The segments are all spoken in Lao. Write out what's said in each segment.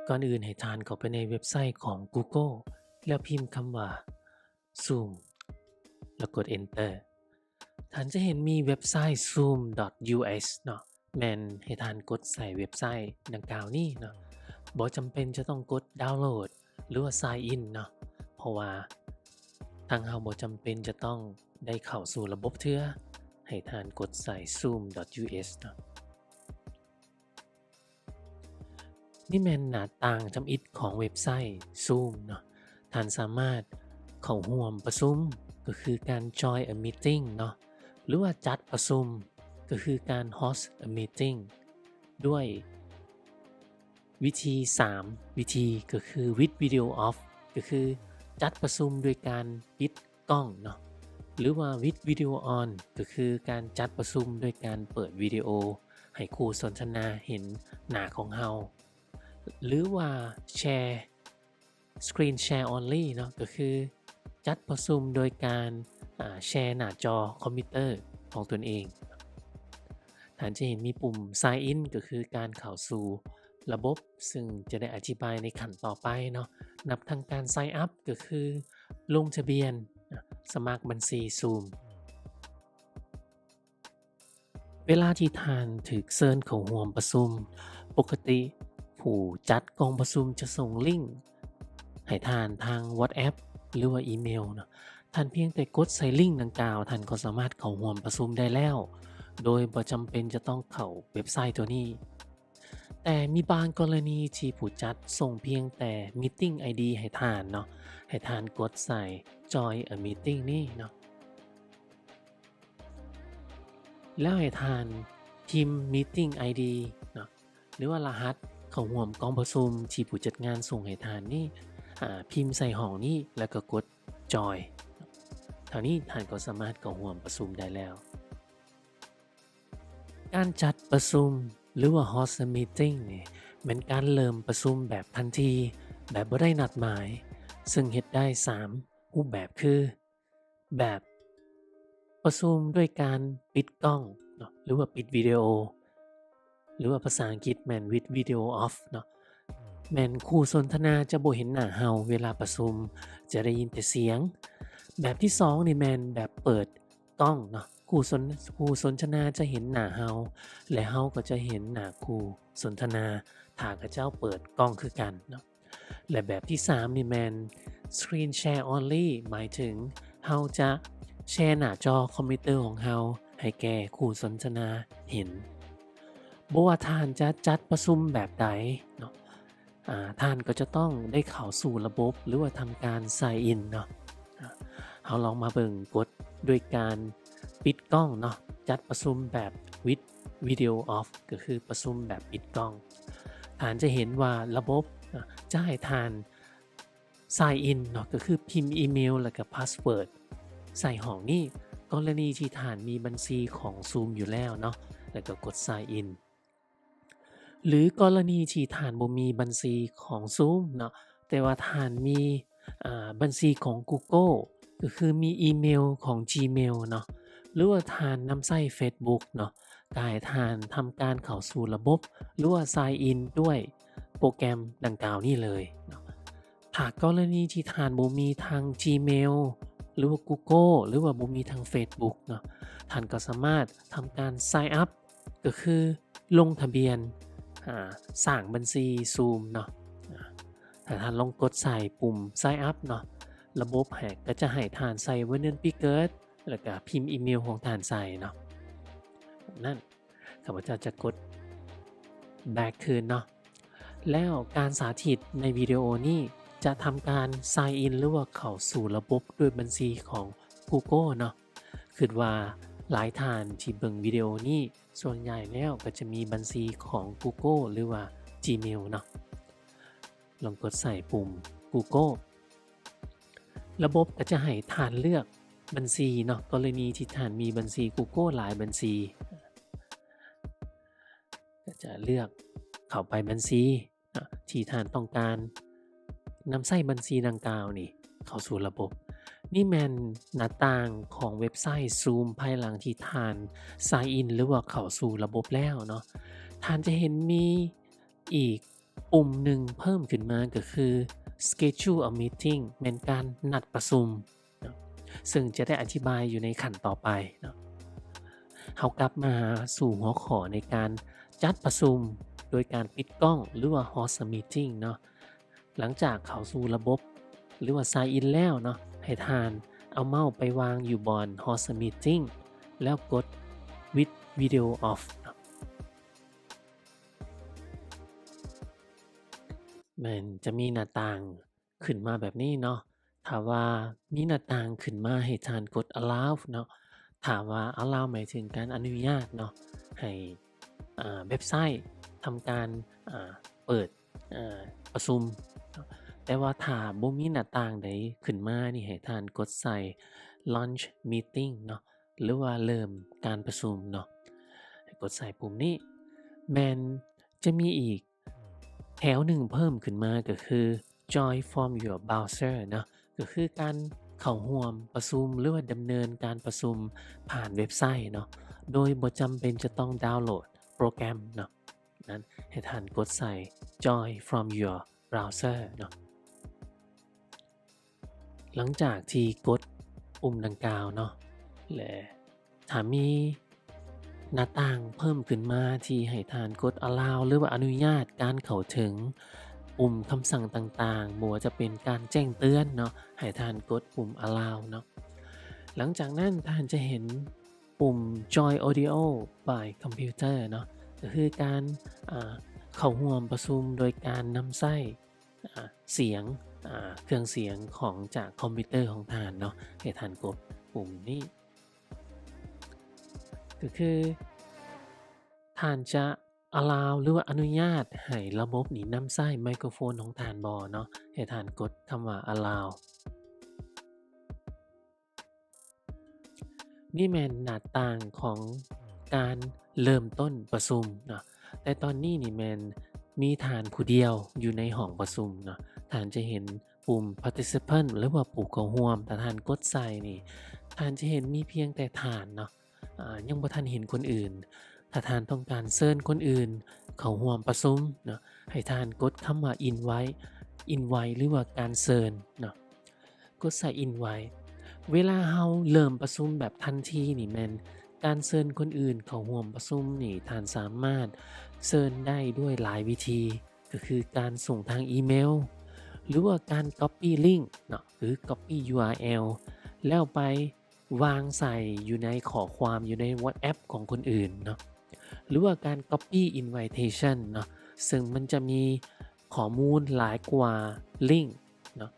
ກ່ອນອື່ນໃຫ້ທ່ານເຂົ້າໄປໃນເວັບໄຊຂອງ Google ແລ້ວພິມຄຳວ່າ Zoom ແລ້ວກົດ Enter. ທ່ານຈະເຫັນມີເວັບໄຊ zoom.us ເນາະ, ແມ່ນໃຫ້ທ່ານກົດໃສ່ເວັບໄຊດັ່ງກ່າວນີ້ເນາະ. ບໍ່ຈຳເປັນຈະຕ້ອງກົດ download ຫຼືວ່າ sign in ເນາະ, ເພາະວ່າທາງເຮົາບໍ່ຈຳເປັນຈະຕ້ອງໄດ້ເຂົ້າສູ່ລະບົບເທື່ອ. ໃຫ້ທ່ານກົດໃສ່ zoom.us ເນາະ. ນີ້ແມ່ນໜ້າຕ່າງທຳອິດຂອງເວັບໄຊ Zoom ເນາະ. ທ່ານສາມາດເຂົ້າຮ່ວມປະຊຸມ ກໍຄືການ join a meeting ເນາະ, ຫຼືວ່າຈັດປະຊຸມ ກໍຄືການ host a meeting ດ້ວຍວິທີສາມວິທີ ກໍຄື with video off ກໍຄືຈັດປະຊຸມໂດຍການປິດ ກ້ອງເນາະ ຫຼືວ່າ with video on ກໍຄືການຈັດປະຊຸມໂດຍການເປີດວິດີໂອໃຫ້ຄູ່ສົນທະນາເຫັນໜ້າຂອງເຮົາ ຫຼືວ່າ share screen share only ເນາະ, ກໍຄືຈັດປະຊຸມໂດຍການ ອາ ແຊໜ້າຈໍຄອມພິວເຕີຂອງຕົນເອງ. ທ່ານຈະເຫັນມີປຸ່ມ sign in ກໍຄືການເຂົ້າສູ່ລະບົບ ຊຶ່ງຈະໄດ້ອະທິບາຍໃນຂັ້ນຕໍ່ໄປເນາະ, ນັບທັງການ sign up ກໍຄືລົງທະບຽນ ສະໝັກບັນຊີ Zoom. ເວລາທີ່ທ່ານຖືກເຊີນເຂົ້າຮ່ວມປະຊຸມ, ປົກກະຕິຜູ້ຈັດກອງປະຊຸມຈະສົ່ງລິ້ງໃຫ້ທ່ານທາງ WhatsApp ຫຼືວ່າອີເມວເນາະ. ທ່ານພຽງແຕ່ກົດໃສ່ລິ້ງດັ່ງກ່າວ, ທ່ານກໍສາມາດເຂົ້າຮ່ວມປະຊຸມໄດ້ແລ້ວ ໂດຍບໍ່ຈຳເປັນຈະຕ້ອງເຂົ້າເວັບໄຊຕົວນີ້. ແຕ່ມີບາງກໍລະນີທີ່ຜູ້ຈັດສົ່ງພຽງແຕ່ meeting ID ໃຫ້ທ່ານເນາະ, ໃຫ້ທ່ານກົດໃສ່ join a meeting ນີ້ເນາະ, ແລ້ວໃຫ້ທ່ານພິມ meeting ID ເນາະ ຫຼືວ່າລະຫັດເຂົ້າຮ່ວມກອງປະຊຸມທີ່ຜູ້ຈັດງານສົ່ງໃຫ້ທ່ານນີ້ ອາ ພິມໃສ່ຫ້ອງນີ້ ແລ້ວກໍກົດ join. ເທົ່ານີ້ທ່ານກໍສາມາດເຂົ້າຮ່ວມປະຊຸມໄດ້ແລ້ວ. ການຈັດປະຊຸມ ຫຼືວ່າ host a meeting ນີ້ ແມ່ນການເລີ່ມປະຊຸມແບບທັນທີ ແບບບໍ່ໄດ້ນັດໝາຍ, ເຊິ່ງເຮັດໄດ້ສາມຮູບແບບຄື ແບບປະຊຸມດ້ວຍການປິດກ້ອງເນາະ ຫຼືວ່າປິດວິດີໂອ ຫຼືວ່າພາສາອັງກິດແມ່ນ with video off ເນາະ, ແມ່ນຄູ່ສົນທະນາຈະບໍ່ເຫັນໜ້າເຮົາເວລາປະຊຸມ, ຈະໄດ້ຍິນແຕ່ສຽງ. ແບບທີສອງນີ້ແມ່ນແບບເປີດກ້ອງເນາະ, ຄູ່ສົນ ຄູ່ສົນທະນາຈະເຫັນໜ້າເຮົາ ແລະ ເຮົາກໍຈະເຫັນໜ້າຄູ່ສົນທະນາ ຖ້າເຂົາເຈົ້າເປີດກ້ອງຄືກັນເນາະ. ແລະ ແບບທີສາມນີ້ແມ່ນ screen share only ໝາຍເຖິງເຮົາຈະແຊໜ້າຈໍຄອມພິວເຕີຂອງເຮົາໃຫ້ແກ່ຄູ່ສົນທະນາເຫັນ. ບໍ່ວ່າທ່ານຈະຈັດປະຊຸມແບບໃດເນາະ, ອາ ທ່ານກໍຈະຕ້ອງໄດ້ເຂົ້າສູ່ລະບົບ ຫຼືວ່າທຳການ sign in ເນາະ. ອາ ເຮົາລອງມາເບິ່ງກົດດ້ວຍການປິດກ້ອງເນາະ, ຈັດປະຊຸມແບບ with video off ກໍຄືປະຊຸມແບບປິດກ້ອງ. ທ່ານຈະເຫັນວ່າລະບົບ ອາ ຈະໃຫ້ທ່ານ sign in ເນາະ, ກໍຄືພິມອີເມວ ແລ້ວກໍ password ໃສ່ຫ້ອງນີ້, ກໍລະນີທີ່ທ່ານມີບັນຊີຂອງ Zoom ຢູ່ແລ້ວເນາະ, ແລ້ວກໍກົດ sign in. ຫຼືກໍລະນີທີ່ທ່ານບໍ່ມີບັນຊີຂອງ Zoom ເນາະ, ແຕ່ວ່າທ່ານມີ ອາ ບັນຊີຂອງ Google ກໍຄືມີອີເມວຂອງ Gmail ເນາະ, ຫຼືວ່າທ່ານນຳໃຊ້ Facebook ເນາະ, ກໍໃຫ້ທ່ານທຳການເຂົ້າສູ່ລະບົບ ຫຼືວ່າ sign in ດ້ວຍໂປຣແກຣມດັ່ງກ່າວນີ້ເລີຍເນາະ. ຖ້າກໍລະນີທີ່ທ່ານບໍ່ມີທັງ Gmail ຫຼືວ່າ Google ຫຼືວ່າບໍ່ມີທັງ Facebook ເນາະ, ທ່ານກໍສາມາດທຳການ sign up ກໍຄືລົງທະບຽນ ອາ ສ້າງບັນຊີ Zoom ເນາະ. ອາ ຖ້າທ່ານລອງກົດໃສ່ປຸ່ມ sign up ເນາະ, ລະບົບໃຫ້ ກໍຈະໃຫ້ທ່ານໃສ່ວັນເດືອນປີເກີດ ແລ້ວກໍພິມອີເມວຂອງທ່ານໃສ່ເນາະ. ນັ້ນ ຂ້າພະເຈົ້າຈະກົດ back ຄືນເນາະ. ແລ້ວການສາທິດໃນວິດີໂອນີ້ຈະທຳການ sign in ຫຼືວ່າເຂົ້າສູ່ລະບົບດ້ວຍບັນຊີຂອງ Google ເນາະ. ຄິດວ່າຫຼາຍທ່ານທີ່ເບິ່ງວິດີໂອນີ້ ສ່ວນໃຫຍ່ແລ້ວກໍຈະມີບັນຊີຂອງ Google ຫຼືວ່າ Gmail ເນາະ. ລອງກົດໃສ່ປຸ່ມ Google. ລະບົບກໍຈະໃຫ້ທ່ານເລືອກບັນຊີເນາະ, ກໍລະນີທີ່ທ່ານມີບັນຊີ Google ຫຼາຍບັນຊີ ກໍຈະເລືອກເຂົ້າໄປບັນຊີເນາະ ທີ່ທ່ານຕ້ອງການນຳໃຊ້ບັນຊີດັ່ງກ່າວນີ້ເຂົ້າສູ່ລະບົບ. ນີ້ແມ່ນໜ້າຕ່າງຂອງເວັບໄຊ Zoom ພາຍຫຼັງທີ່ທ່ານ sign in ຫຼືວ່າເຂົ້າສູ່ລະບົບແລ້ວເນາະ. ທ່ານຈະເຫັນມີ ອີກໂປ ປຸ່ມໜຶ່ງເພີ່ມຂຶ້ນມາກໍຄື Schedule a meeting ແມ່ນການນັດປະຊຸມເນາະ ເຊິ່ງຈະໄດ້ອະທິບາຍຢູ່ໃນຂັ້ນຕໍ່ໄປເນາະ. ເຮົາກັບມາຫາສູ່ຫົວຂໍ້ໃນການຈັດປະຊຸມໂດຍການປິດກ້ອງ ຫຼືວ່າ host a meeting ເນາະ. ຫຼັງຈາກເຂົ້າສູ່ລະບົບ ຫຼືວ່າ sign in ແລ້ວເນາະ, ໃຫ້ທ່ານເອົາເມົາສ໌ໄປວາງຢູ່ບ່ອນ host a meeting ແລ້ວກົດ with video off ເນາະ. ແມ່ນຈະມີໜ້າຕ່າງຂຶ້ນມາແບບນີ້ເນາະ. ຖ້າວ່າມີໜ້າຕ່າງຂຶ້ນມາໃຫ້ທ່ານກົດ allow ເນາະ. ຖ້າວ່າ allow ໝາຍເຖິງການອະນຸຍາດເນາະ ໃຫ້ ອາ ເວັບໄຊທຳການ ອາ ເປີດ ອາ ປະຊຸມເນາະ. ແຕ່ວ່າຖ້າບໍ່ມີໜ້າຕ່າງໃດຂຶ້ນມານີ້ ໃຫ້ທ່ານກົດໃສ່ launch meeting ເນາະ ຫຼືວ່າເລີ່ມການປະຊຸມເນາະ. ໃຫ້ກົດໃສ່ປຸ່ມນີ້. ແມ່ນຈະມີອີກແຖວໜຶ່ງເພີ່ມຂຶ້ນມາ ກໍຄື join from your browser ເນາະ, ກໍຄືການເຂົ້າຮ່ວມປະຊຸມ ຫຼືວ່າດຳເນີນການປະຊຸມຜ່ານເວັບໄຊເນາະ ໂດຍບໍ່ຈຳເປັນຈະຕ້ອງດາວໂຫຼດໂປຣແກຣມເນາະ. ນັ້ນໃຫ້ທ່ານກົດໃສ່ join from your browser ເນາະ. ຫຼັງຈາກທີ່ກົດປຸ່ມດັ່ງກ່າວເນາະ ແລະ ຖ້າມີໜ້າຕ່າງເພີ່ມຂຶ້ນມາທີ່ໃຫ້ທ່ານກົດ allow ຫຼືວ່າອະນຸຍາດການເຂົ້າເຖິງປຸ່ມຄຳສັ່ງຕ່າງໆ, ບໍ່ວ່າຈະເປັນການແຈ້ງເຕືອນເນາະ, ໃຫ້ທ່ານກົດປຸ່ມ allow ເນາະ. ຫຼັງຈາກນັ້ນທ່ານຈະເຫັນປຸ່ມ join audio by computer ເນາະ, ກໍຄືການ ອາ ເຂົ້າຮ່ວມປະຊຸມໂດຍການນຳໃຊ້ ອາ ສຽງ ອາ ເຄື່ອງສຽງຂອງຈາກຄອມພິວເຕີຂອງທ່ານເນາະ, ໃຫ້ທ່ານກົດປຸ່ມນີ້. ກໍຄືທ່ານຈະ allow ຫຼືວ່າອະນຸຍາດໃຫ້ລະບົບນີ້ນຳໃຊ້ໄມໂຄຣໂຟນຂອງທ່ານບໍ່ເນາະ, ໃຫ້ທ່ານກົດຄຳວ່າ allow. ນີ້ແມ່ນໜ້າຕ່າງຂອງການເລີ່ມຕົ້ນປະຊຸມເນາະ, ແຕ່ຕອນນີ້ນີ້ແມ່ນມີທ່ານຜູ້ດຽວຢູ່ໃນຫ້ອງປະຊຸມເນາະ. ທ່ານຈະເຫັນປຸ່ມ participant ຫຼືວ່າຜູ້ເຂົ້າຮ່ວມ, ຖ້າທ່ານກົດໃສ່ນີ້ ທ່ານຈະເຫັນມີພຽງແຕ່ທ່ານເນາະ, ອາ ຍັງບໍ່ທັນເຫັນຄົນອື່ນ. ຖ້າທ່ານຕ້ອງການເຊີນຄົນອື່ນເຂົ້າຮ່ວມປະຊຸມເນາະ, ໃຫ້ທ່ານກົດຄຳວ່າ invite invite ຫຼືວ່າການເຊີນເນາະ. ກົດໃສ່ invite. ເວລາເຮົາເລີ່ມປະຊຸມແບບທັນທີນີ້ ແມ່ນການເຊີນຄົນອື່ນເຂົ້າຮ່ວມປະຊຸມນີ້ ທ່ານສາມາດເຊີນໄດ້ດ້ວຍຫຼາຍວິທີ, ກໍຄືການສົ່ງທາງອີເມວ ຫຼືວ່າການ copy link ເນາະ, ຫຼື copy URL ແລ້ວໄປວາງໃສ່ຢູ່ໃນຂໍ້ຄວາມຢູ່ໃນ WhatsApp ຂອງຄົນອື່ນເນາະ, ຫຼືວ່າການ copy invitation ເນາະ, ເຊິ່ງມັນຈະມີຂໍ້ມູນຫຼາຍກວ່າ link ເນາະ.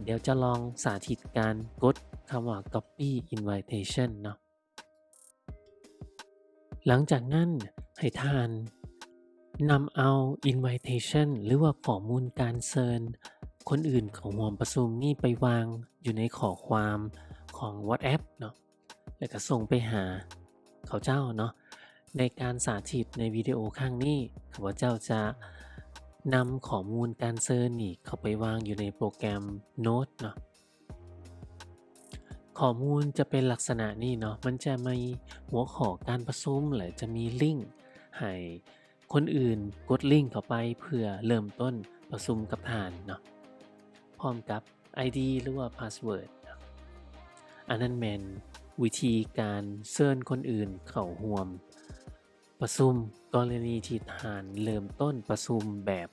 ດຽວຈະລອງສາທິດການກົດຄຳວ່າ copy invitation ເນາະ. ຫຼັງຈາກນັ້ນໃຫ້ທ່ານນຳເອົາ invitation ຫຼືວ່າຂໍ້ມູນການເຊີນຄົນອື່ນເຂົ້າຮ່ວມປະຊຸມນີ້ໄປວາງຢູ່ໃນຂໍ້ຄວາມຂອງ WhatsApp ເນາະ. ແລ້ວກໍສົ່ງໄປຫາເຂົາເຈົ້າເນາະ. ໃນການສາທິດໃນວິດີໂອຄັ້ງນີ້ ຂ້າພະເຈົ້າຈະນຳຂໍ້ມູນການເຊີນນີ້ເຂົ້າໄປວາງຢູ່ໃນໂປຣແກຣມ Notes ເນາະ. ຂໍ້ມູນຈະເປັນລັກສະນະນີ້ເນາະ, ມັນຈະມີຫົວຂໍ້ການປະຊຸມ ແລະ ຈະມີລິ້ງໃຫ້ຄົນອື່ນກົດລິ້ງເຂົ້າໄປເພື່ອເລີ່ມຕົ້ນປະຊຸມກັບທ່ານເນາະ, ພ້ອມກັບ ID ຫຼືວ່າ password ເນາະ. ອັນນັ້ນແມ່ນວິທີການເຊີນຄົນອື່ນເຂົ້າຮ່ວມປະຊຸມ ກໍລະນີທີ່ທ່ານເລີ່ມຕົ້ນປະຊຸມແບບ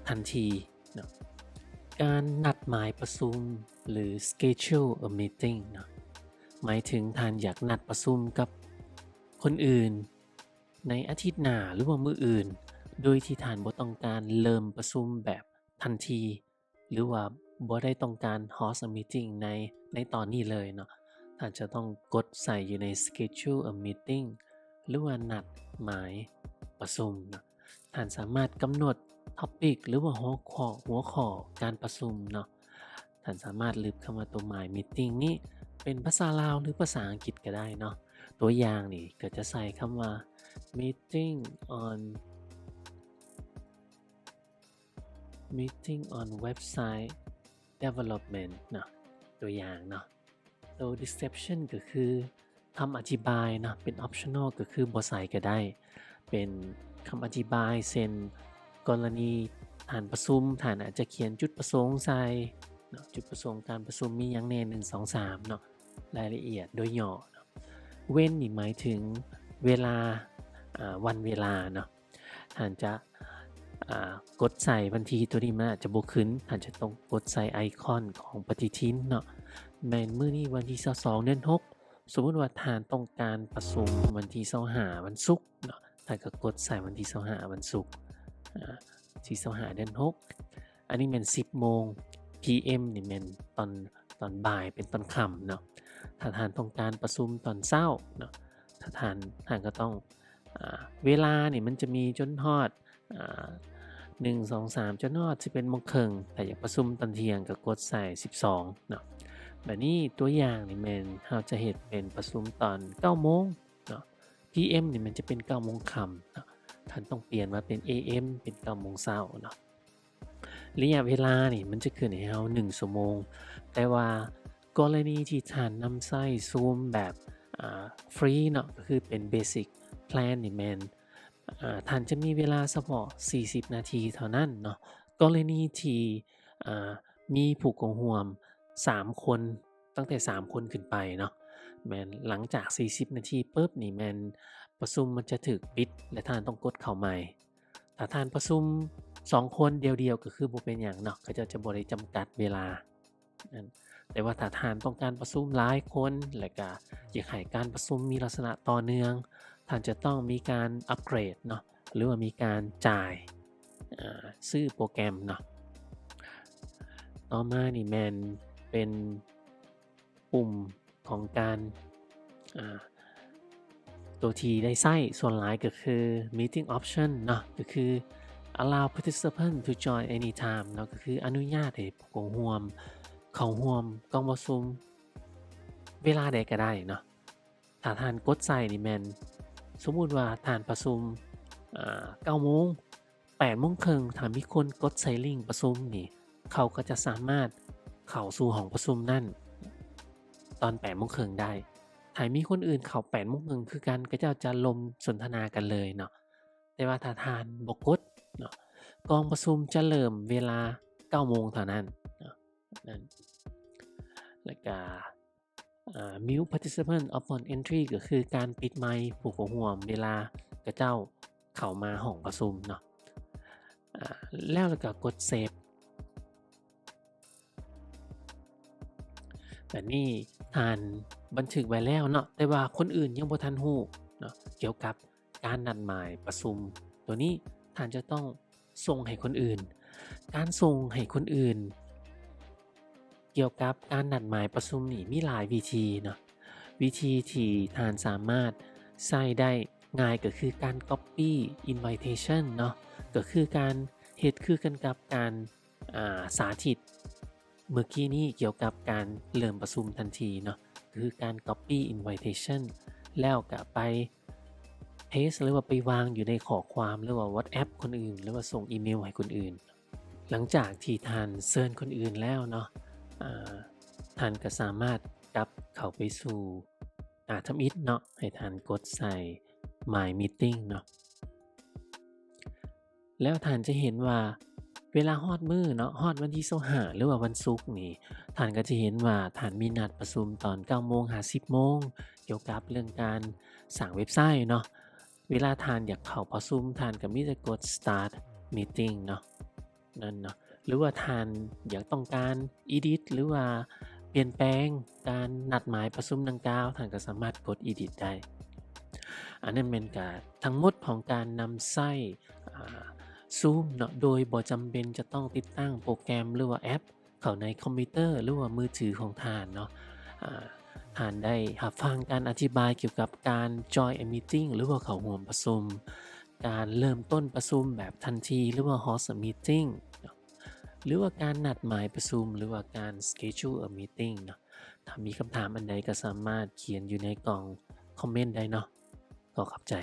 ທັນທີເນາະ. ການນັດໝາຍປະຊຸມ ຫຼື schedule a meeting ເນາະ, ໝາຍເຖິງທ່ານຢາກນັດປະຊຸມກັບຄົນອື່ນໃນອາທິດໜ້າ ຫຼືວ່າມື້ອື່ນ ໂດຍທີ່ທ່ານບໍ່ຕ້ອງການເລີ່ມປະຊຸມແບບທັນທີ ຫຼືວ່າບໍ່ໄດ້ຕ້ອງການ host a meeting ໃນ ໃນຕອນນີ້ເລີຍເນາະ. ທ່ານຈະຕ້ອງກົດໃສ່ຢູ່ໃນ schedule a meeting ຫຼືວ່ານັດໝາຍປະຊຸມເນາະ. ທ່ານສາມາດກຳນົດ topic ຫຼືວ່າຫົວຂໍ້ ຫົວຂໍ້ການປະຊຸມເນາະ. ທ່ານສາມາດລຶບຄຳວ່າຕົວໝາຍ meeting ນີ້ເປັນພາສາລາວ ຫຼື ພາສາອັງກິດກໍໄດ້ເນາະ. ຕົວຢ່າງນີ້ກໍຈະໃສ່ຄຳວ່າ meeting on meeting on website development ເນາະ, ຕົວຢ່າງເນາະ. ໂຕ description ກໍຄືຄຳອະທິບາຍເນາະ, ເປັນ optional ກໍຄືບໍ່ໃສ່ກໍໄດ້. ເປັນຄຳອະທິບາຍ ເຊັ່ນ ກໍລະນີ ທ່ານປະຊຸມ ທ່ານອາດຈະຂຽນຈຸດປະສົງໃສ່ເນາະ, ຈຸດປະສົງການປະຊຸມມີຫຍັງແດ່ ໜຶ່ງ ສອງ ສາມ ເນາະ, ລາຍລະອຽດໂດຍຫຍໍ້ເນາະ. ເວັນນີ້ໝາຍເຖິງເວລາ ອາ ວັນເວລາເນາະ. ທ່ານຈະ ອາ ກົດໃສ່ວັນທີ ຕົວນີ້ມັນອາດຈະບໍ່ຂຶ້ນ, ທ່ານຈະຕ້ອງກົດໃສ່ໄອຄອນຂອງປະຕິທິນເນາະ. ແມ່ນມື້ນີ້ວັນທີ ຊາວສອງ ເດືອນ ຫົກ, ສົມມຸດວ່າທ່ານຕ້ອງການປະຊຸມວັນທີ ຊາວຫ້າ ວັນສຸກເນາະ, ທ່ານກໍກົດໃສ່ວັນທີ ຊາວຫ້າ ວັນສຸກ ອາ ທີ ຊາວຫ້າ ເດືອນ ຫົກ. ອັນນີ້ແມ່ນ ສິບໂມງ ພີເອັມ ນີ້ແມ່ນຕອນ ຕອນບ່າຍ ເປັນຕອນຄ່ຳເນາະ. ຖ້າທ່ານຕ້ອງການປະຊຸມຕອນເຊົ້າເນາະ, ຖ້າທ່ານ ທ່ານກໍຕ້ອງ ອາ ເວລານີ້ມັນຈະມີຈົນຮອດ ອາ ໜຶ່ງ ສອງ ສາມ ຈົນຮອດ ສິບເອັດໂມງເຄິ່ງ. ຖ້າຢາກປະຊຸມຕອນທ່ຽງກໍກົດໃສ່ ສິບສອງ ເນາະ. ບາດນີ້ຕົວຢ່າງນີ້ແມ່ນເຮົາຈະເຮັດເປັນປະຊຸມຕອນ ເກົ້າໂມງເນາະ, ພີເອັມ ນີ້ມັນຈະເປັນ ເກົ້າໂມງຄ່ຳເນາະ, ທ່ານຕ້ອງປ່ຽນມາເປັນ ເອເອັມ ເປັນ ເກົ້າໂມງເຊົ້າເນາະ. ໄລຍະເວລານີ້ມັນຈະຂຶ້ນໃຫ້ເຮົາ ໜຶ່ງ ຊົ່ວໂມງ, ແຕ່ວ່າກໍລະນີທີ່ທ່ານນຳໃຊ້ Zoom ແບບ ອາ ຟຣີເນາະ, ກໍຄືເປັນ Basic Plan ນີ້ແມ່ນ ອາ ທ່ານຈະມີເວລາສະເພາະ ສີ່ສິບນາທີເທົ່ານັ້ນເນາະ. ກໍລະນີທີ່ ອາ ມີຜູ້ເຂົ້າຮ່ວມ ສາມຄົນ ຕັ້ງແຕ່ ສາມຄົນຂຶ້ນໄປເນາະ, ແມ່ນຫຼັງຈາກ ສີ່ສິບນາທີປຶບນີ້ ແມ່ນປະຊຸມມັນຈະຖືກປິດ ແລະ ທ່ານຕ້ອງກົດເຂົ້າໃໝ່. ຖ້າທ່ານປະຊຸມ ສອງຄົນດຽວໆ ກໍຄືບໍ່ເປັນຫຍັງເນາະ, ເຂົາເຈົ້າຈະບໍ່ໄດ້ຈຳກັດເວລາ. ແຕ່ວ່າຖ້າທ່ານຕ້ອງການປະຊຸມຫຼາຍຄົນ ແລະກະຢາກໃຫ້ການປະຊຸມມີລັກສະນະຕໍ່ເນື່ອງ, ທ່ານຈະຕ້ອງມີການອັບເກຣດເນາະ ຫຼືວ່າມີການຈ່າຍ ອາ ຊື້ໂປຣແກຣມເນາະ. ຕໍ່ມານີ້ແມ່ນເປັນປຸ່ມຂອງການ ອາ ຕົວທີ່ໄດ້ໃຊ້ສ່ວນຫຼາຍກໍຄື Meeting Option ເນາະ, ກໍຄື Allow participant to join anytime ເນາະ, ກໍຄືອະນຸຍາດໃຫ້ຜູ້ເຂົ້າຮ່ວມ ເຂົ້າຮ່ວມກອງປະຊຸມເວລາໃດກໍໄດ້ເນາະ. ຖ້າທ່ານກົດໃສ່ນີ້ແມ່ນ ສົມມຸດວ່າທ່ານປະຊຸມ ອາ ເກົ້າໂມງ, ແປດໂມງເຄິ່ງ ຖ້າມີຄົນກົດໃສ່ລິ້ງປະຊຸມນີ້ ເຂົາກໍຈະສາມາດເຂົ້າສູ່ຫ້ອງປະຊຸມນັ້ນຕອນແປດໂມງເຄິ່ງໄດ້. ຖ້າມີຄົນອື່ນເຂົ້າແປດໂມງເຄິ່ງຄືກັນ ເຂົາເຈົ້າຈະລົມສົນທະນາກັນເລີຍເນາະ. ແຕ່ວ່າຖ້າທ່ານບໍ່ກົດເນາະ, ກອງປະຊຸມຈະເລີ່ມເວລາເກົ້າໂມງເທົ່ານັ້ນເນາະ. ນັ້ນ ແລ້ວກະ ອາ Mute participant upon entry ກໍຄືການປິດໄມค์ຜູ້ເຂົ້າຮ່ວມເວລາເຂົາເຈົ້າເຂົ້າມາຫ້ອງປະຊຸມເນາະ. ອາ ແລ້ວ ແລ້ວກໍກົດ Save. ແບບນີ້ທ່ານບັນທຶກໄວ້ແລ້ວເນາະ, ແຕ່ວ່າຄົນອື່ນຍັງບໍ່ທັນຮູ້ເນາະ ກ່ຽວກັບ ການນັດໝາຍປະຊຸມ ໂຕນີ້ທ່ານຈະຕ້ອງສົ່ງໃຫ້ຄົນອື່ນ. ການສົ່ງໃຫ້ຄົນອື່ນກ່ຽວກັບການນັດໝາຍປະຊຸມນີ້ມີຫຼາຍວິທີເນາະ. ວິທີທີ່ທ່ານສາມາດໃຊ້ໄດ້ງ່າຍກໍຄືການ Copy Invitation ເນາະ, ກໍຄືການເຮັດຄືກັນກັບການ ອາ ສາທິດເມື່ອກີ້ນີ້ກ່ຽວກັບການເລີ່ມປະຊຸມທັນທີເນາະ, ຄືການ Copy Invitation ແລ້ວກະໄປ Paste ຫຼືວ່າໄປວາງຢູ່ໃນຂໍ້ຄວາມ ຫຼືວ່າ WhatsApp ຄົນອື່ນ ຫຼືວ່າສົ່ງອີເມວໃຫ້ຄົນອື່ນ. ຫຼັງຈາກທີ່ທ່ານເຊີນຄົນອື່ນແລ້ວເນາະ, ອາ ທ່ານກະສາມາດກັບເຂົ້າໄປສູ່ໜ້າທຳອິດເນາະ, ໃຫ້ທ່ານກົດໃສ່ My Meeting ເນາະ. ແລ້ວທ່ານຈະເຫັນວ່າເວລາຮອດມື້ເນາະ, ຮອດວັນທີຊາວຫ້າ ຫຼືວ່າວັນສຸກນີ້, ທ່ານກໍຈະເຫັນວ່າທ່ານມີນັດປະຊຸມຕອນເກົ້າໂມງຫາສິບໂມງ ກ່ຽວກັບເລື່ອງການສ້າງເວັບໄຊເນາະ. ເວລາທ່ານຢາກເຂົ້າປະຊຸມ, ທ່ານກໍມີແຕ່ກົດ Start Meeting ເນາະ, ນັ້ນເນາະ. ຫຼືວ່າທ່ານຢາກຕ້ອງການ Edit ຫຼືວ່າປ່ຽນແປງການນັດໝາຍປະຊຸມດັ່ງກ່າວ, ທ່ານກໍສາມາດກົດ Edit ໄດ້. ອັນນັ້ນແມ່ນກະທັງໝົດຂອງການນຳໃຊ້ ອາ Zoom ເນາະ, ໂດຍບໍ່ຈຳເປັນຈະຕ້ອງຕິດຕັ້ງໂປຣແກຣມ ຫຼືວ່າແອັບເຂົ້າໃນຄອມພິວເຕີ ຫຼືວ່າມືຖືຂອງທ່ານເນາະ. ອາ ທ່ານໄດ້ຮັບຟັງການອະທິບາຍກ່ຽວກັບການ Join a Meeting ຫຼືວ່າເຂົ້າຮ່ວມປະຊຸມ, ການເລີ່ມຕົ້ນປະຊຸມແບບທັນທີ ຫຼືວ່າ Host a Meeting ເນາະ, ຫຼືວ່າການນັດໝາຍປະຊຸມ ຫຼືວ່າການ Schedule a Meeting ເນາະ. ຖ້າມີຄຳຖາມອັນໃດກໍສາມາດຂຽນຢູ່ໃນກ່ອງຄອມເມັນໄດ້ເນາະ. ຂໍຂອບໃຈ.